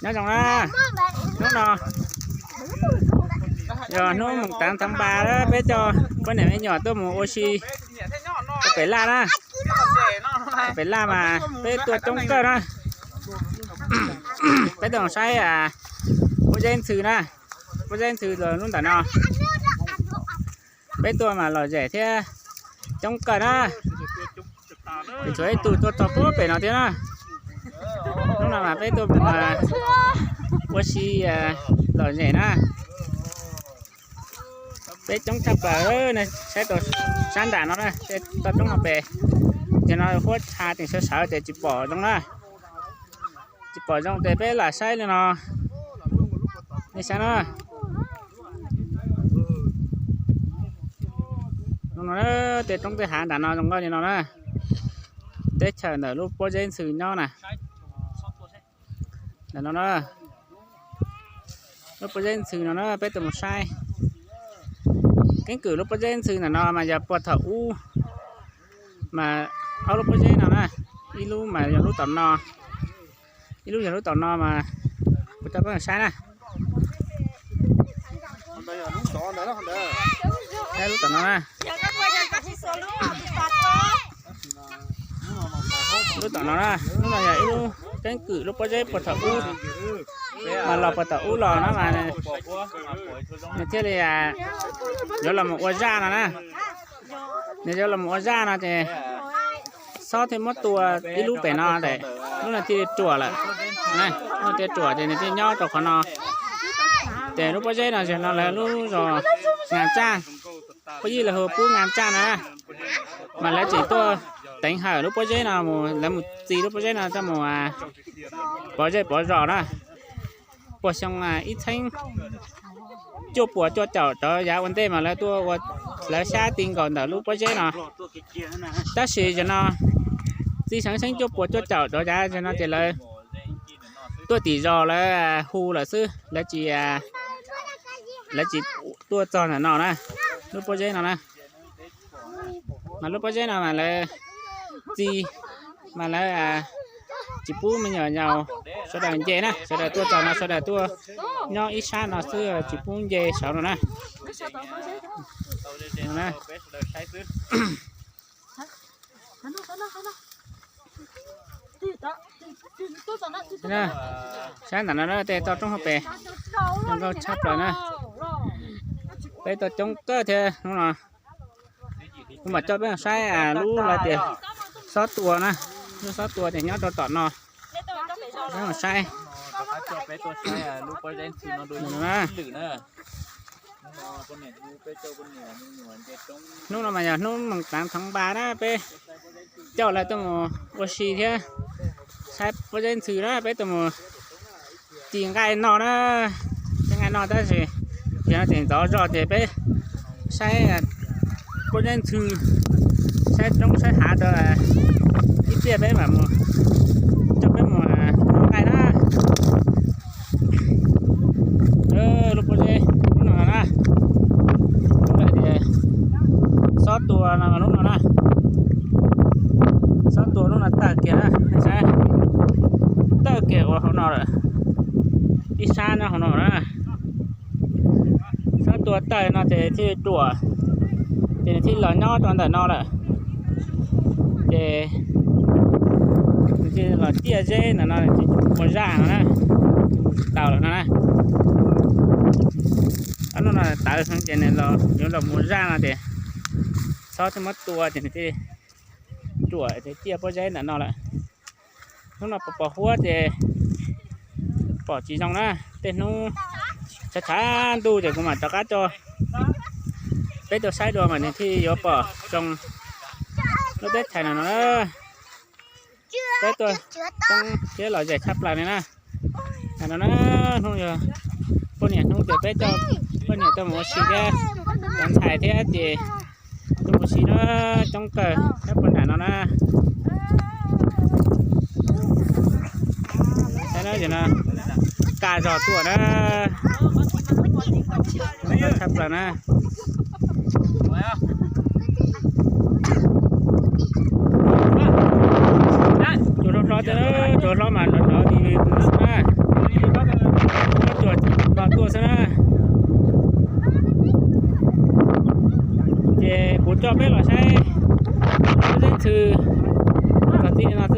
Nyob zoo na, hnub no yog hnub moos tav thab npas, peb coj poj niam me nyuam tuaj mus ua si rau pem laj na. Pem laj mas peb tuaj coob kawg na. Peb tuaj mus saib pob zeb ntxhw na, pob zeb ntxhw los lub ntawm no. Peb tuaj mas lom zem thiab coob kawg na. Tseem tshuav ib tug tuaj txog puag pem no thiab na. Hnub no mas peb tuaj mus ua si lom zem na. Peb coob tshaj plaws, saib tau sab nram no na, toj roob no pem. Ces no huab tsha tseem sawv sawv ces tsis pom zoo na. Tsis pom zoo ces peb lam saib li no. Nej saib na. Tej roob tej hav nram no zoo nkauj li no na. Teb chaws ntawm lub pob zeb ntxhw nyob na. Ntawm no na, lub pob zeb ntxhw no na peb tuaj mus saib. Keeb kwm lub pob zeb ntxhw ntawm no mas yog puag thaum ub mas ob lub pob zeb no na, ib lub mas yog lub tom no, ib lub yog lub tom no mas kuv coj peb mus saib na. Saib lub tom no na. Lub tom no na, lub no yog ib lub keeb kwm lub pob zeb puag thaum ub, mas los puag thaum ub los no mas nws thiaj li yuav los mus ua zaj no na. Nws yuav los mus ua zaj no ces xob thiaj muab tua ib lub pem no ces lub no thiaj li ruam lawm. Lub no thiaj ruam ces nws thiaj nyob rau qhov no. Ces lub pob zeb no yog no lawv lub zos Nas Tsaj, puab yij lawv hu Pub Nas Tsaj no na. Mas lawv tseem tuaj teev hawm lub pob zeb no mus, lawv mus txi lub pob zeb no coj mus pov zej pov zos na. Puag xyoo ib txheeb cuaj puas cuaj caum rov yav ua ntej mas lawv tuaj ua, lawv xyab ti nkaus ntawm lub pob zeb no. Tab sis zaum no txij xyoo ib txheeb cuaj puas cuaj caum rov yav no ces lawv tuaj tim zos lawv hu lawm xwb, lawv tsis, lawv tsis tuaj txog ntawm no na, lub pob zeb no na. Mas lub pob zeb no mas lawv txi, mas lawv tsis pub me nyuam yaus sawv daws nce na, sawv daws tuaj txog no sawv daws tuaj nyob ib sab no xwb, tsis pub nce saud no na. Sab ntawm no tej toj roob hauv pes zoo nkauj tshaj plaws na. Peb tau coob kawg thiab hnub no. Kuv mam coj peb mus saib lub lawv tias xob tua na, lub xob tua tias nyob rau tom no. Peb mus saib na. Hnub no mas yog hnub moos tav thov npas na, peb coj lawv tuaj mus ua si thiab saib pob zeb ntxhw na, peb tuaj mus ci nqaij no na, ci nqaij no tab sis yog no ces ntxov zog ces peb saib pob zeb ntxhw, saib roob saib hav rau ib pliag peb mam mus, coj peb mus noj nqaij na. Lub pob zeb lub no na, lub no tias xob tua no lub no na, xob tua lub no tawg kiag na, saib tawg kiag ua hauv no lawm, ib sab nyob hauv no na. Xob tua tawg no ces thiaj ruam, ces nws thiaj los nyob rau ntawm no lawm. Ces nws thiaj los ciaj zeb ntawm no, ua zaj no na, tsis tau lawm no na. Ob hnub no tawv heev ces nws yuav los mus zaj no ces xob thiaj muab tua ces nws thiaj ruam ces ciaj pob zeb ntawm no lawm. Hnub no pos pos huab ces pom tsis zoo na, tej hnub tshav tshav ntuj ces kuv mam rov qab coj peb tuaj saib dua mas nws thiaj yuav pom zoo lub teb chaws no no. Peb tuaj coob thiab lom zem tshaj plaws li na. No na, hnub yog poj niam hnub ces peb coj poj niam tuaj mus ua si thiab, cov ntxhais thiab ces tuaj mus ua si na, coob kawg nyob puag nram no na. Saib na, no kaj zog tuaj na, tshaj plaws na. Tsuas hlob hlob thiab, tsuas hlob mas nrov nrov li na. coj peb los saib lub teb ntxhw txog txij no xwb.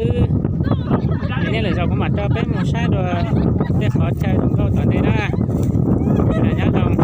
Es nej lwm zaus kuv mam coj peb mus saib dua tej qhov chaw zoo nkauj tom ntej na. Nyob zoo.